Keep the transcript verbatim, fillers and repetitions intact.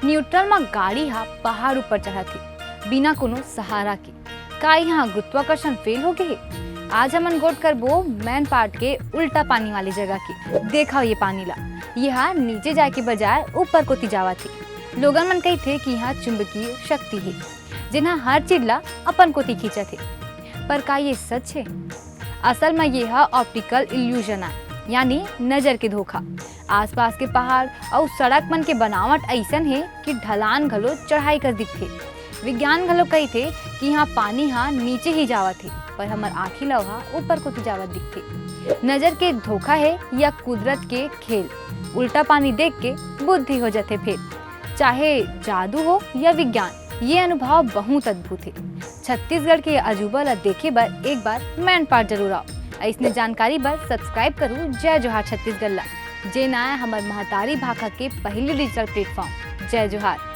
Neutral म गाड़ी ह पहाड़ ऊपर चढ़त हे, बिना कोनो सहारा के। का इहाँ गुरुत्वाकर्षण फेल हो गे हे? आज हमन गोठ करबो मैनपाट के उल्टा पानी वाली जगह के। देखव ये पानी ला, ये ह नीचे जाए के बजाय ऊपर कोती जावत हे। लोगन मन कहिथे कि इहाँ चुंबकीय शक्ति हे, जेन ह हर चीज ला अपन कोती खींचत हे। पर का ये सच हे? असल म ये ह ऑप्टिकल इल्यूजन आय, यानी नजर के धोखा। आसपास के पहाड़ अउ सड़क मन के बनावट अइसन हे कि ढलान घलो चढ़ाई कस दिखथे। विज्ञान घलो कहिथे कि इहाँ पानी ह नीचे ही जावत हे, पर हमर आँखी ल ओहा ऊपर कोती जावत दिखथे। नजर के धोखा हे या कुदरत के खेल, उल्टा पानी देख के बुद्धि हो जथे फेल। चाहे जादू हो या विज्ञान, ये अनुभव बहुत अद्भुत हे। छत्तीसगढ़ के ये अजूबा ला देखे बर एक बार मैनपाट जरूर आव। अइसने जानकारी बर subscribe करू जय जोहार छत्तीसगढ़ ला, जेन आय हमर महतारी भाखा के पहिली digital platform। जय जोहार।